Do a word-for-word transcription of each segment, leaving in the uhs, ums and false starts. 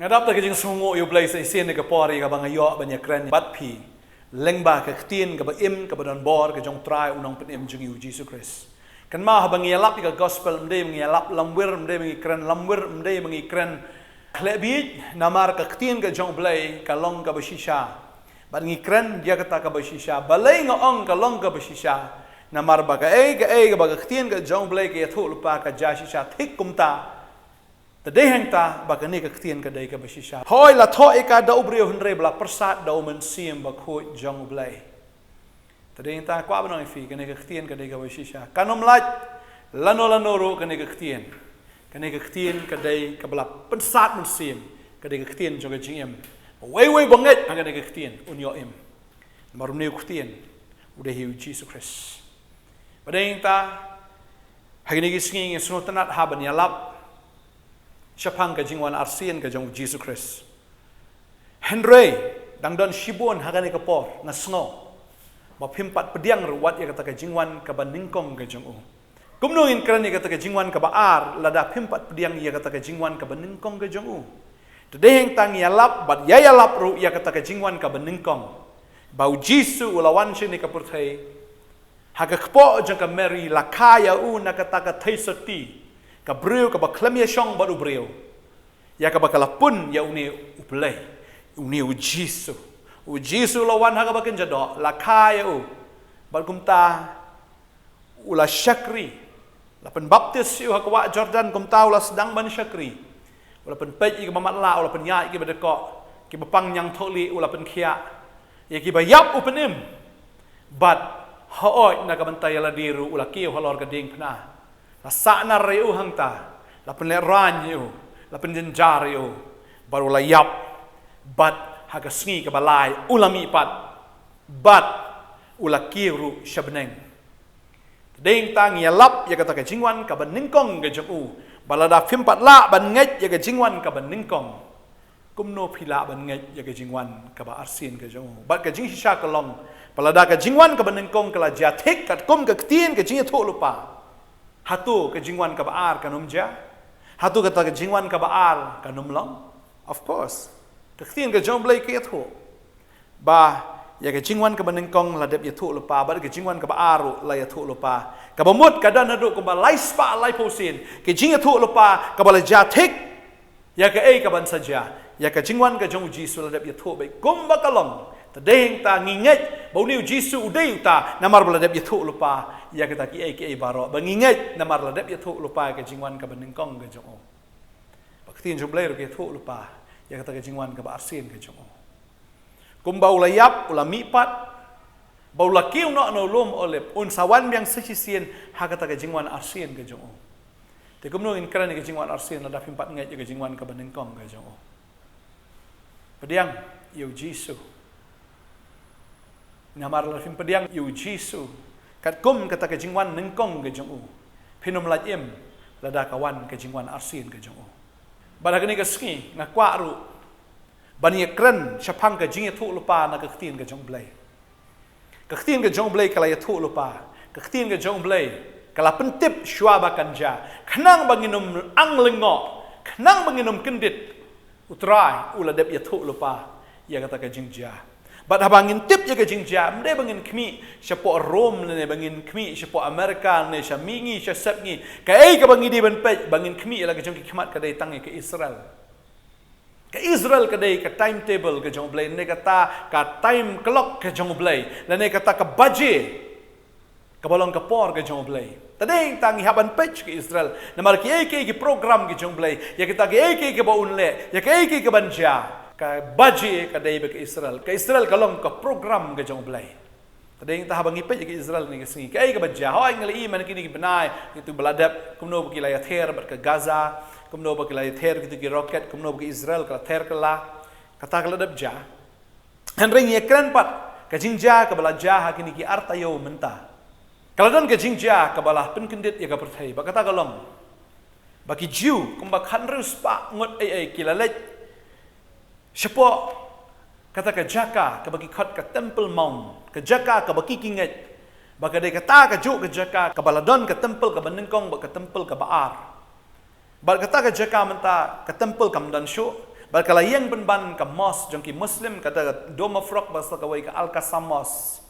Nga dap da ka jingsngewnguh ïa U Blei sa shisien ïa ka por ïa kaba nga ïoh ban ïakren bad phi lyngba ka ktien kaba im kaba don bor ka jong U Trai U Nongpynim jong ngi U Jisu Khrist. Kynmaw haba ngi ïalap ïa ka gospel, ym dei ba ngi ïalap lamwir, ym dei ba ngi kren lamwir, ym dei ba ngi kren khleh bieit, namar ka ktien ka jong U Blei ka long kaba shisha. Bad ngi kren ïa kata kaba shisha. Balei nga ong ka long kaba shisha? Namar ba kaei kaei kaba ka ktien ka jong U Blei ka ïathuh lypa ka jia shisha thik kumta. Te dei hangta ba kane ka ktien ka dei kaba shisha. Hooid, la thoh ïa ka da u briew hynrei ba la pyrsad da U Mynsiem Bakhuid jong U Blei. Te dei hangta nga kwah ban ong ïa phi, kane ka ktien ka dei kaba shisha. Kan ym lait lano lano ruh kane ka ktien. Kane ka ktien ka dei kaba la pynsad mynsiem, ka dei ka ktien jong ka jingim. Ba uwei uwei ba ngeit ha kane ka ktien un ïoh im. Namar une u ktien u dei hi U Jisu Khrist. Bad hangta ha kine ki sngi ngi sngewtynnat haba ngi ïalap shaphang ka jingwan arsien ka jong U Jisu Khrist. Hynrei dang don shibun ha kane ka por nga sngew ba phim pat pdiang ruh wat ïa kata ka jingwan kaba nyngkong ka jong u. Kumno ngin kren ïa kata ka jingwan kaba ar lada phim pat pdiang ïa kata ka jingwan kaba nyngkong ka jong u? Te dei hangta ngi ïalap bad ïa ïalap ruh ïa kata ka jingwan kaba nyngkong. Ba U Jisu u la wan sha kane ka pyrthei ha ka kpoh jong ka Mary, la kha ïa u na kata ka theisotti, ka briew kaba khlem ïashong bad u briew, ïa kaba ka la pun ïa une U Blei, une U Jisu. U Jisu u la wan ha kaba kynja doh, la kha ïa u. Bad kumta u la shakri, la pynbaptis ïa u ha ka wah Jordan, kumta u la sdang ban shakri. U la pynpeit ïa kiba matlah, u la pynïaid ïa kiba dkoh, kiba pang ñiangthohlieh u la pynkhiah, ïa kiba ïap u pynim. Bad hooid, na ka bynta ïa lade ruh u la kiew halor ka diengphna. La sahnar ïa u hangta, la pynlehraiñ ïa u, la pynjynjar ïa u. Bad u la ïap. Bad ha ka sngi kaba lai u la mihpat. Bad u la kiew ruh sha bneng. Te dei hangta ngi ïalap ïa kata ka jingwan kaba nyngkong ka jong u. Ba lada phim pat lah ban ngeit ïa ka jingwan kaba nyngkong, kumno phi lah ban ngeit ïa ka jingwan kaba arsien ka jong u? Bad ka jingshisha ka long, ba lada ka jingwan kaba nyngkong ka la jia thik katkum ka ktien ka jingïathuhlypa, hato ka jingwan kaba ar kan ym jia? Hato kata ka jingwan kaba ar kan ym long? Of course. Ka ktien ka jong U Blei ka ïathuh ba ïa ka jingwan kaba nyngkong la dep ïathuhlypa, bad ka jingwan kaba ar ruh la ïathuhlypa. Kaba mut ka don haduh kumba lai spah laiphew sien ka jingïathuhlypa kaba la jia thik ïa kaei kaban sa jia. Ïa ka jingwan ka jong U Jisu la dep ïathuh beit kumba ka long. Te dei hangta ngi ngeit ba une U Jisu u dei uta namar ba la dep ïathuhlypa ïa kata kiei kiei baroh. Ba ngi ngeit namar la dep ïathuhlypa ïa ka jingwan kaba nyngkong ka jong u. Ba ka ktien jong U Blei ruh ka ïathuhlypa ïa kata ka jingwan kaba arsien ka jong u. Kumba u la ïap, u la mihpat, ba u la kiew noh na u lum Olib, un sa wan biang sa shisien ha kata ka jingwan arsien ka jong u. Te kumno ngin kren ïa ka jingwan arsien lada phim pat ngeit ïa ka jingwan kaba nyngkong ka jong u? Pdiang ïa U Jisu. Namar lada phim pdiang ïa U Jisu katkum kata ka jingwan nyngkong ka jong u, phin ym lait im lada ka wan ka jingwan arsien ka jong u. Bad ha kane ka sngi nga kwah ruh ban ïakren shaphang ka jingïathuhlypa na ka ktien ka jong U Blei. Ka ktien ka jong U Blei ka la ïathuhlypa. Ka ktien ka jong U Blei ka la pyntip shuwa ba kan jia. Khnang ba ngin ym ang lyngngoh, khnang ba ngin ym kyndit, U Trai u la dep ïathuhlypa ïa kata ka jingjia. Bad haba ngin tip ïa ka jingjia, ym dei ba ngin khmih shapoh Rome lane ba ngin khmih shapoh America lane sha mihngi sha sepngi. Kaei kaba ngi dei ban peit ba ngin khmih ïa la ka jong ki khmat ka dei tang ïa ka Israel. Ka Israel ka dei ka timetable ka jong U Blei, lane kata ka time clock ka jong U Blei, lane kata ka baje kaba long ka por ka jong U Blei. Te dei hangta ngi hap ban peit ka Israel. Namar kiei kiei ki program ki jong U Blei, ïa kita kiei kiei kiba un leh, ïa kiei kiei kiban jia, ka baje ka dei bad ka Israel. Ka Israel ka long ka program ka jong U Blei. Te dei hangta haba ngi peit ïa ka Israel kane ka sngi, kaei kaba jia? Hooid, ngi la ïohi man kine ki bnai, kito ba la dep, kumno ba ki la ïather bad ka Gaza, kumno ba ki la ïather kito ki rocket, kumno ba ka Israel ka la ther kylla. Kata ka la dep jia. Hynrei ngi ïakren pat ka jingjia kaba la jia ha kine ki ar taïew mynta. Ka la don ka jingjia kaba la pynkyndit ïa ka pyrthei, bad kata ka long ba ki Jiw kumba khathynriew spah ngut ei ei ki la leit shapoh kata ka jaka kaba ki khot ka Temple Mount, ka jaka kaba ki, ki ngeit ba ka dei kata kajuh ka jaka kaba la don ka temple kaba nyngkong bad ka temple kaba ar. Bad kata ka jaka mynta ka temple kam don shuh, Bad ka la ïeng pynban ka mosque jong ki Muslim, kata ka Dome of Rock, bad sa kawei ka Al-Aqsa Mosque.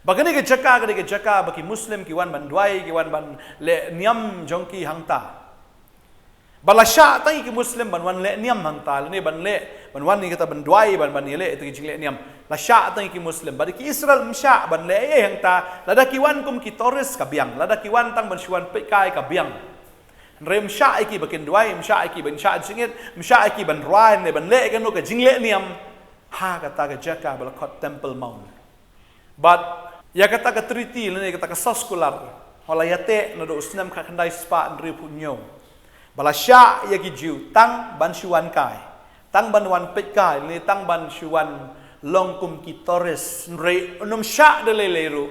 Bad kane ka jaka, kane ka jaka ba ki Muslim ki wan ban duwai, ki wan ban leh niam jong ki hangta. Bad la shah tang ïa ki Muslim ban wan leh niam hangta, lane ban leh, ban wan ïa kata ban duwai, ban, ban ïaleh ïa ki jingleh niam. La shah tang ïa ki Muslim. Bad ki Israel ym shah ban leh ei ei hangta, lada ki wan kum ki tourist ka biang, lada ki wan tang ban shu wan peit kai ka biang. Hynrei ym shah ïa ki ba kin duwai, ym shah ïa ki ban shah jingit, ym shah ïa ki ban rwai ne ban leh kano ka jingleh niam ha kata ka jaka ba la khot Temple Mount. Bad ïa kata ka treaty lane kata ka soskular, ho la ïateh naduh u snem khatkhyndai spah hynriewphew hynñiew, ba la shah ïa ki Jiw tang ban shu wan kai, tang ban wan peit kai, lane tang ban shu wan long kum ki tourist, hynrei ym shah da lei lei ruh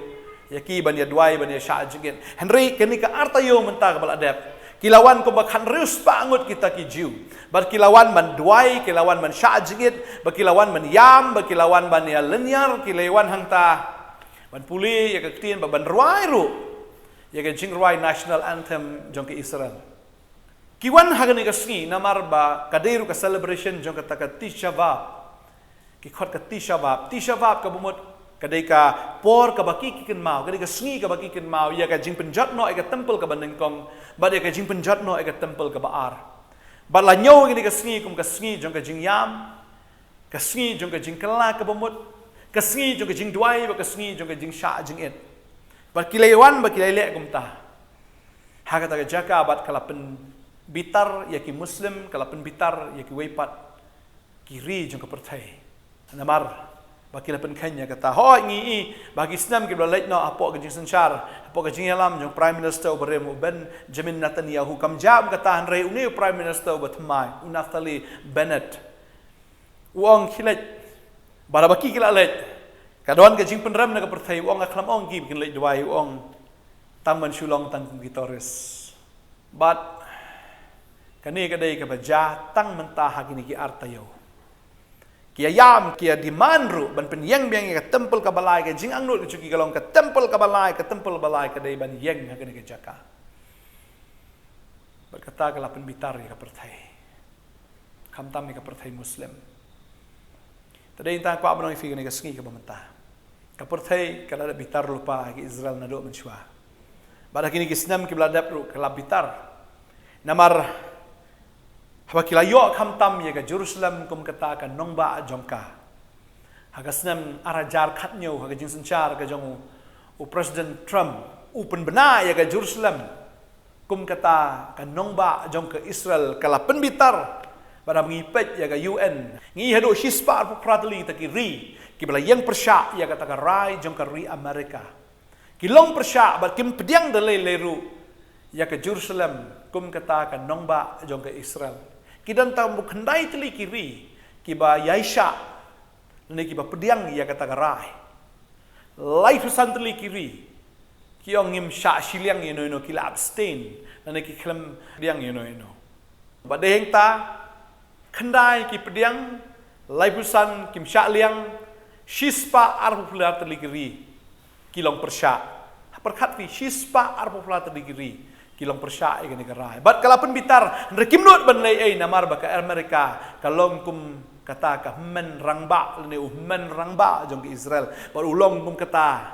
ïa ki ban ïa duwai, ban ïa shah jingit. Hynrei kane ka ar taïew mynta kaba la dep, ki la wan kumba khathynriew spah ngut kita ki Jiw. Bad ki la wan ban duwai, ki la wan ban shah jingit, bad ki la wan ban ïam, bad ki la wan ban ïa lynñiar, ki la wan hangta ban pule ïa ka ktien, bad ban rwai ruh ïa ka jingrwai national anthem jong ka Israel. Ki wan ha kane ka sngi namar ba ka dei ruh ka celebration jong kata ka Tisha B'Av. Ki khot ka Tisha B'Av. Tisha B'Av kaba mut ka dei ka por kaba ki, ki kynmaw, ka dei ka sngi kaba ki kynmaw ïa ka jingpynjot noh ïa ka temple kaba nyngkong, bad ïa ka jingpynjot noh ïa ka temple kaba ar. Bad la ñiew ïa kane ka sngi kum ka sngi jong ka jingïam, ka sngi jong ka jingkylla kaba mut, ka sngi jong ka jingduwai, bad ka sngi jong ka jingshah jingit. Bad ki la wan, bad ki la leh kumta. Ha kata ka jaka bad ka la pynbitar ïa ki Muslim, ka la pynbitar ïa kiwei pat ki ri jong ka pyrthei. Namar ba ki la pynkheiñ ïa kata. Hooid, ngi i ba ki snem kiba la leit noh, hapoh ka jingsynshar, hapoh ka jingïalam jong Prime Minister uba rim, u Benjamin Netanyahu, kam jia kum kata, hynrei une u Prime Minister uba thymmai, u Naftali Bennett, u ong khie leit. Bad haba ki, ki la leit, ka don ka jingpynrem na ka pyrthei, u ong, nga khlem ong ïa ki ba kin leit duwai, u ong tang ban shu long tang kum ki tourist. Bad kane ka dei kaba jia tang mynta ha kine ki ar taïew. Ki ïa ïam, ki ïa demand ruh ban pynïeng biang ïa ka temple kaba lai, ka jingangnud ka jong ki ka long ka temple kaba lai, ka temple ba lai ka dei ban ïeng ha kane ka jaka. Bad kata ka la pynbitar ïa ka pyrthei, khamtam ïa ka pyrthei Muslim. Te dei tang kwah ban ong ïa phi kane ka sngi kaba mynta, ka pyrthei ka la dep bitar lypa ïa ka Israel naduh mynshuwa. Bad ha kine ki snem kiba la dep ruh ka la bitar. Namar haba ki la ïoh khamtam ïa ka Jerusalem kum kata ka nongbah jong ka, ha ka snem ar hajar khathynñiew, ha ka jingsynshar ka jong u, u President Trump, u pynbna ïa ka Jerusalem kum kata ka nongbah jong ka Israel, ka la pynbitar. Bad haba ngi peit ïa ka U N, ngi i haduh shispah arphew phra tylli kita ki ri kiba la ïeng pyrshah ïa kata ka rai jong ka ri Amerika. Ki long pyrshah bad kim pdiang da lei lei ruh ïa ka Jerusalem kum kata ka nongbah jong ka Israel. Ki don tang arphew khyndai tylli ki ri kiba ïaishah lane kiba pdiang ïa kata ka rai. Laiphew san tylli ki ri ki ong ngim shah shiliang ïano ïano, ki la abstain lane ki khlem pdiang ïano ïano. Bad dei hangta khyndai ki pdiang, laiphew san kim shah liang, shispah arphew phra tylli ki ri ki long pyrshah. Pyrkhat phi, shispah arphew phra tylli ki ri ki long pyrshah ïa kane ka rai. Bad ka la pynbitar, hynrei kim nud ban leh ei, namar ba ka Amerika ka long kum kata ka hynmen rangbah lane u hynmen rangbah jong ka Israel. Bad u long kum kata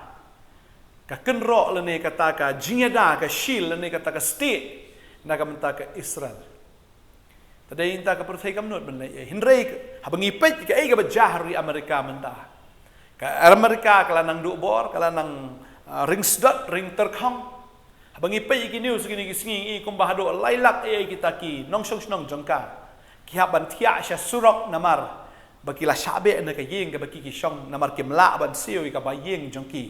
ka kynroh lane kata ka jingïada, ka shield lane kata ka stieh na ka bynta ka Israel. Te dei hangta ka pyrthei kam nud ban leh ei. Hynrei haba ngi peit kaei kaba jia ha ri Amerika mynta, ka Amerika ka la nang duh bor, ka la nang, ah, ring sdot, ring tyrkhong. Haba ngi peit ïa ki news kine ki sngi, ngi i kumba haduh lai lak ei ei kita ki nongshong shnong jong ka ki hap ban thiah sha surok namar ba ki la shah beh na ka ïing kaba ki, ki shong, namar kim lah ban siew ïa ka bai ïing jong ki.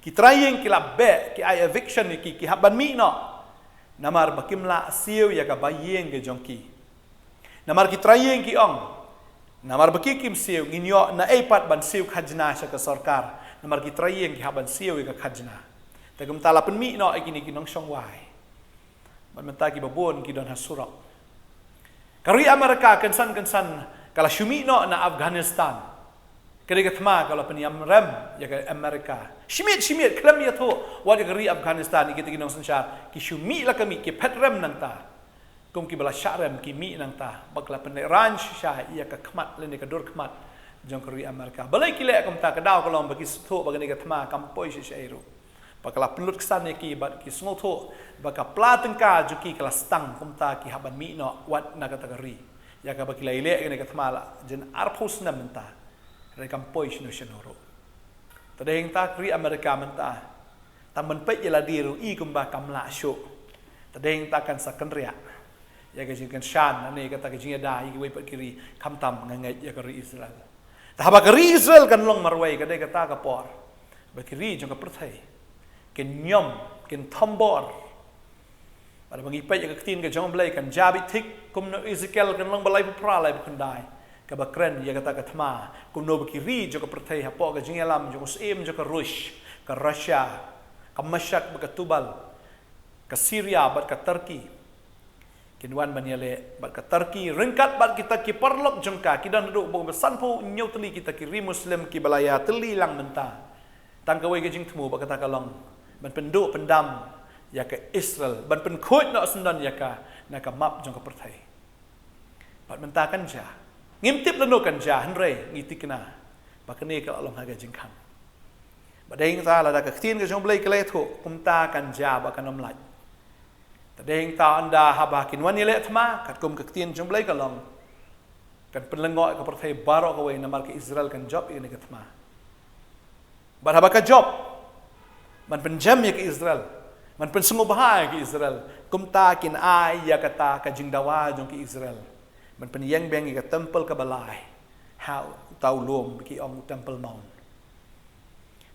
Ki trai ïing ki la beh, ki ai eviction ïa ki, ki hap ban mih noh namar ba kim lah siew ïa ka bai ïing ka jong ki. Namar ki trai ïing ki ong, namar ba ki kim siew, ngin ïoh naei pat ban siew khajna sha ka sorkar. Namar ki trai ïing ki hap ban siew ïa ka khajna. Te kumta la pynmih noh ïa kine ki nongshong wai. Bad mynta kiba bun ki don ha surok. Ka ri Amerika kynsan kynsan ka la shu mih noh na Afghanistan. Ka dei ka thma ka la pynïam rem ïa ka Amerika. Shi miet shi miet khlem ïathuh wat ïa ka ri Afghanistan, ïa kita ki nongsynshar ki shu mih la ka mih, ki phet rem nangta. Kum ki ba la shah rem ki mih nangta, ba ki la pynlehrain shisha ïa ka khmat lane ka dur khmat jong ka ri Amerika. Balei ki leh kumta? Ka daw ka long ba ki sngewthuh ba kane ka thma kam poi shisha ei ruh. Ba ka la pynlut ksan ïa ki bad ki sngewthuh ba ka pla tyngka jong ki ka la stang, kumta ki hap ban mih noh wat na kata ka ri. Ïa kaba ki la ïaleh kane ka thma la jan arphew snem mynta. Hynrei kam poi shano shano ruh. Te dei hangta ka ri Amerika mynta, tang ban peit ïa lade ruh i kumba kam lah shuh. Te dei hangta kan sa kynriah ïa ka jingkyrshan lane kata ka jingïada ïa kiwei pat ki ri, khamtam nga ngeit ïa ka ri Israel. Te haba ka ri Israel kan long marwei, ka dei kata ka por ba ki ri jong ka pyrthei kin ñiom, kin thombor. Bad haba ngi peit ïa ka ktien ka jong U Blei, kan jia beit thik kumno Ezekiel kan long ba laiphew phra, laiphew khyndai, kaba kren ïa kata ka thma, kumno ba ki ri jong ka pyrthei hapoh ka jingïalam jong u syiem jong ka Rus, ka Russia, ka Meshek bad ka Tubal, ka Syria bad ka Turkey, kin wan ban ïaleh bad ka Turkey ryngkat bad kita ki paralok jong ka. Ki don haduh ba sanphew hynñiew tylli kita ki ri Muslim kiba la ïatylli lang mynta. Tang kawei ka jingthmu ba kata ka long ban pynduh pyndam ïa ka Israel, ban pynkhuid noh syndon ïa ka na ka map jong ka pyrthei. Bad mynta kan jia. Ngim tip lano kan jia, hynrei ngi thikna ba kane ka la long ha ka jingkhang. Bad dei hangta lada ka ktien ka jong U Blei ka la ïathuh, kumta kan jia bad kan ym lait. Te dei hangta ynda haba kin wan ïaleh thma, katkum ka ktien jong U Blei ka long, kan pynlyngngoh ïa ka pyrthei baroh kawei, namar ka Israel kan jop ïa kane ka thma. Bad haba ka jop, ban pynjem ïa ka Israel, ban pynsngewbha ïa ka Israel, kumta kin ai ïa kata ka jingdawa jong ka Israel ban pynïeng biang ïa ka templ kaba lai ha uta u lum ba ki ong u Temple Mount.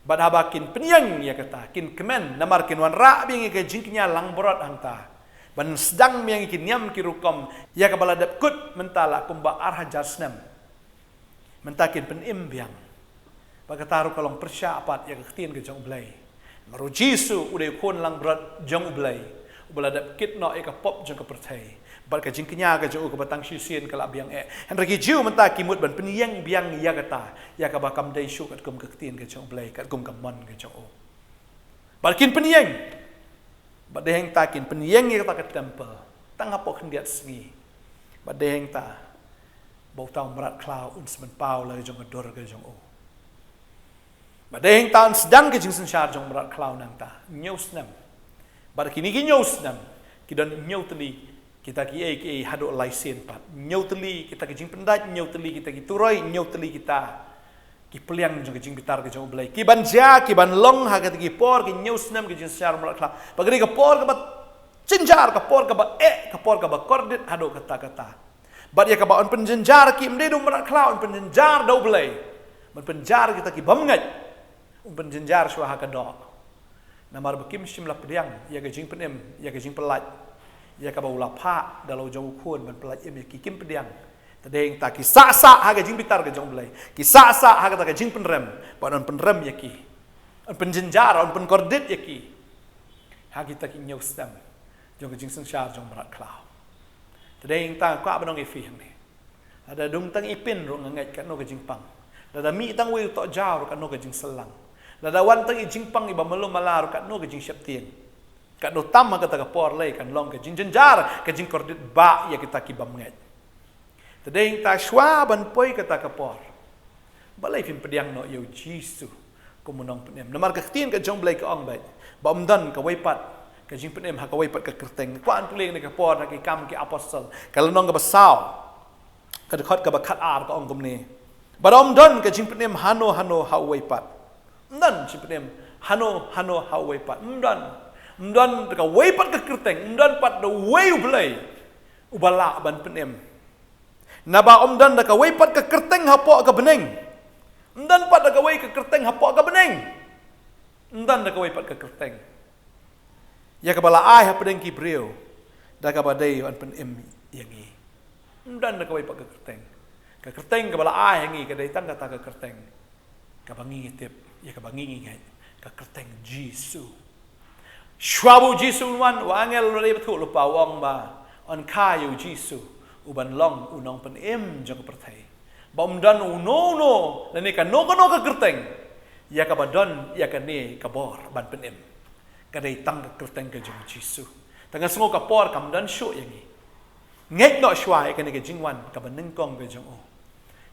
Bad haba kin pynïeng ïa kata, kin kmen, namar kin wanrah biang ïa ka jingkñia langbrot hangta, ban sdang biang ïa ki niam ki rukom ïa kaba la dep kut mynta la kumba ar hajar snem. Mynta kin pynim biang. Bad kata ruh ka long pyrshah pat ïa ka ktien ka jong U Blei. Namar U Jisu u dei u khun langbrot jong U Blei, uba la dep kit noh ïa ka pop jong ka pyrthei. Bad ka jingkñia ka jong u kaba tang shisien ka la biang eh. Hynrei ki Jiw mynta ki mut ban pynïeng biang ïa kata, ïa kaba kam dei shuh katkum ka ktien ka jong U Blei, katkum ka mon ka jong u. Bad kin pynïeng. Bad dei hangta kin pynïeng ïa kata ka templ tang hapoh khyndiat sngi. Bad dei hangta ba uta u mrad khlaw un sa pynpaw la ka jong ka dur ka jong u. Bad dei hangta un sdang ka jingsynshar jong u mrad khlaw nangta hynñiew snem. Bad kine ki hynñiew snem ki don hynñiew tylli kita kiei kiei haduh lai sien pat. Hynñiew tylli kita ki jingpyndait, hynñiew tylli kita ki turoi, hynñiew tylli kita ki pliang jong ka jingbitar ka jong U Blei, ki ban jia, ki ban long ha kata ki por ki hynñiew snem ka jingsynshar mrad khlaw. Bad ka dei ka por kaba jynjar, ka por kaba eh, ka por kaba kordit haduh katta katta. Bad ïa kaba yn pynjynjar ki ym dei da u mrad khlaw, yn pynjynjar da U Blei. Yn pynjynjar kita ki bymngeit. Yn pynjynjar shuwa ha ka doh. Namar ba kim shym la pdiang ïa ka jingpynim, ïa ka jingpyllait, ïa kaba u la phah da la u jong u khun ban pyllait im ïa ki, kim pdiang. Te dei hangta ki sah sah ha ka jingbitar ka jong U Blei, ki sah sah ha kata ka jingpynrem, bad yn pynrem ïa ki, yn pynjynjar, yn pynkordit ïa ki ha kita ki hynñiew snem jong ka jingsynshar jong u mrad khlaw. Te dei hangta nga kwah ban ong ïa phi hangne. Lada dung tang i pin ruh nga ngeit katno ka jingpang. Lada mih tang uwei u tohjaw ruh katno ka jingsyllang. Lada wan tang i jingpang iba malu mala ruh katno ka jingsheptieng. Katno tam ha kata ka por lei kan long ka jingjynjar, ka jingkordit ba ïa kita ki bymngeit. Te dei hangta shuwa ban poi kata ka por, balei phim pdiang noh ïa U Jisu kum u nongpynim? Namar ka ktien ka jong U Blei ka ong beit ba ym don kawei pat ka jingpynim ha kawei pat ka kyrteng. Kwah ban pule kane ka por na Ki Kam ki Apostol, ka lynnong kaba saw, ka dkhot kaba khatar, ka ong kumne: Bad ym don ka jingpynim hano hano ha uwei pat. Ym don jingpynim hano hano ha uwei pat. Ym don. Ym don da kawei pat ka kyrteng, ym don pat da uwei U Blei uba lah ban pynim. Naba ym don da kawei pat ka kyrteng hapoh ka bneng. Ym don pat da kawei ka kyrteng hapoh ka bneng. Ym don da kawei pat ka kyrteng ïa kaba la ai hapdeng ki briew da kaba dei ban pynim ïa ngi. Ym don da kawei pat ka kyrteng. Ka kyrteng kaba la ai ha ngi ka dei tang kata ka kyrteng kaba ngi tip, ïa kaba ngi ngeit, ka kyrteng Jisu. Shuwa ba U Jisu un wan, u angel u la dei bthuh lypa, u ong ba yn kha ïa U Jisu u ban long u nongpynim jong ka pyrthei. Ba ym don uno uno lane kano kano ka kyrteng ïa kaba don ïa kane ka bor ban pynim. Ka dei tang ka kyrteng ka jong U Jisu. Te nga sngew ka por kam don shuh ïa ngi. Ngeit noh shuwa ïa kane ka jingwan kaba nyngkong ka jong u,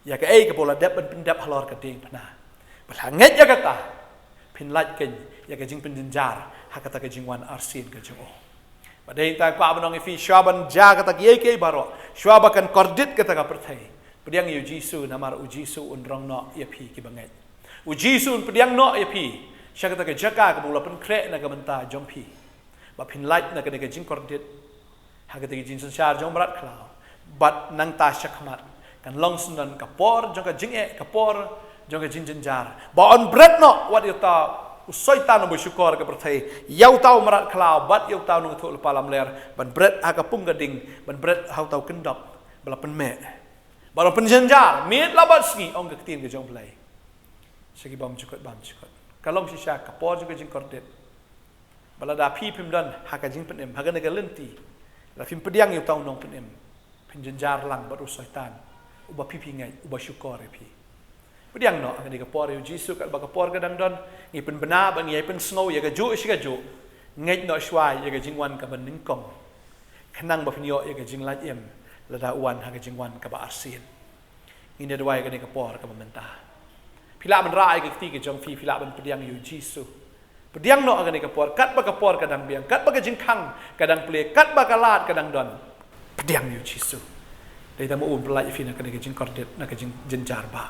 ïa kaei kaba u la dep ban pyndep halor ka diengphna. Ba la ngeit ïa kata, phin lait kein ïa ka jingpynjynjar ha kata ka jingwan arsien ka jong u. Bad dei tang kwah ban ong ïa phi, shuwa ban jia kata kiei kiei baroh, shuwa ba kan kordit kata ka pyrthei, pdiang ïa u Jisu, namar u Jisu un rong noh ïa phi kiba ngeit. U Jisu un pdiang noh ïa phi sha kata ka jaka kaba u la pynkhreh na ka bynta jong phi, ba phin lait na kane ka jingkordit ha kata ka jingsynshar jong u mrad khlaw. Bad nangta shakhmat kan long syndon ka por jong ka jingeh, ka por jong ka jingjynjar, ba yn bret noh wat ïa uta u Soitan uba shukor ka pyrthei, ïa uta u mrad khlaw bad ïa uta u nongïathuhlypa lamler, ban bret ha ka pung ka ding, ban bret ha uta u kyndok ba la pynmeh, ban pynjynjar miet la bad sngi, ong ka ktien ka jong U Blei. Sha ki bymjukut bymjukut, ka long shisha ka por jong ka jingkordit. Ba lada phi phim don ha ka jingpynim ha kane ka lynti, lada phim pdiang ïa uta u nongpynim, phin jynjar lang bad u Soitan, uba phi phi ngeit, uba shukor ïa phi. Pdiang noh ha kane ka por ïa u Jisu, katba ka por ka dang don. Ngi pynbna bad ngi ïai pynsngew ïa kajuh shi kajuh. Ngeit noh shuwa ïa ka jingwan kaba nyngkong, khnang ba phin ïoh ïa ka jinglait im lada u wan ha ka jingwan kaba arsien. Ngin ïa duwai kane ka por kaba mynta. Phi lah ban rah ïa ka kti ka jong phi, phi lah ban pdiang ïa u Jisu. Pdiang noh ha kane ka por, katba ka por ka dang biang, katba ka jingkhang ka dang plie, katba ka lad ka dang don. Pdiang ïa u Jisu. Dei tang ma u un pynlait ïa phi na kane ka jingkordit, na ka jingjynjar ba,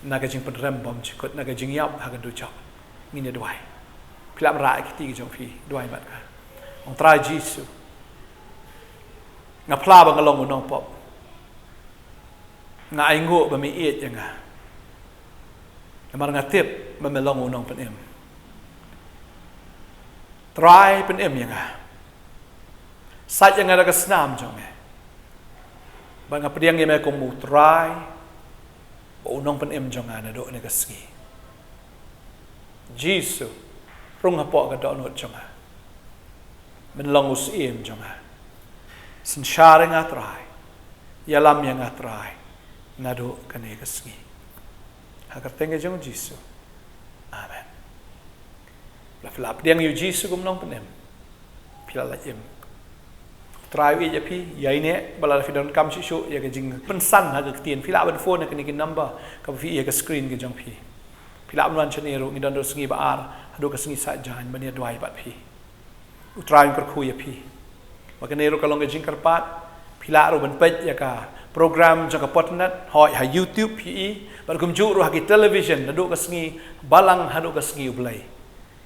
na ka jingpynrem bymjukut, na ka jingïap ha ka dujok. Ngin ïa duwai. Phi lah ban rah ïa ka kti ka jong phi, duwai bad nga. Ong, Trai Jisu, nga phla ba nga long u nongpop. Nga ainguh ba me ïeit ïa nga, namar nga tip ba me long u nongpynim. Trai, pynim ïa nga. Sait ïa nga da ka snam jong me, ba nga pdiang ïa me kum u Trai bad u nongpynim jong nga naduh kane ka sngi. Jisu, rung hapoh ka dohnud jong nga. Men long u Syiem jong nga. Synshar ïa nga Trai. Ïalam ïa nga Trai, naduh kane ka sngi. Ha ka kyrteng ka jong u Jisu. Amen. Lada phi la pdiang ïa u Jisu kum u nongpynim, phi la lait im. Trai u ïeit ïa phi, ïaineh, ba lada phi donkam shuh shuh ïa ka jingpynsan ha ka ktien, phi lah ban phone ha kine ki number kaba phi ïohi ha ka screen ka jong phi. Phi lah ban wan shane ruh, ngi don ruh sngi ba ar haduh ka sngi Saitjaiñ ban ïa duwai bad phi. U Trai un kyrkhu ïa phi. Bad kane ruh ka long ka jingkyrpad, phi lah ruh ban peit ïa ka program jong ka Potternet, hooid ha YouTube phi i, bad kumjuh ruh ha ki television naduh ka sngi Balang haduh ka sngi U Blei.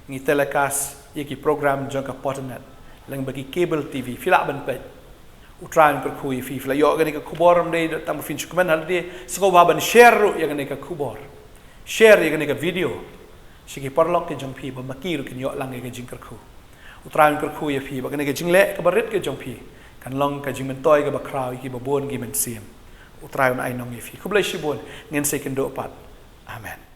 Ngi telecast ïa ki program jong ka Potternet lyngba ki cable T V, phi lah ban peit. U Trai un kyrkhu ïa phi. Phi la ïoh kane ka khubor, ym dei tang ba phin shu kmen ha lade, sngewbha ban share ruh ïa kane ka khubor. Share ïa kane ka video sha ki paralok ki jong phi, ba ma ki ruh kin ïoh lang ïa ka jingkyrkhu. U Trai un kyrkhu ïa phi, ba kane ka jingleh kaba rit ka jong phi kan long ka jingmyntoi kaba khraw ïa kiba bun ki mynsiem. U Trai un ai nong ïa phi. Khublei shibun, ngin sa ïakynduh pat. Amen.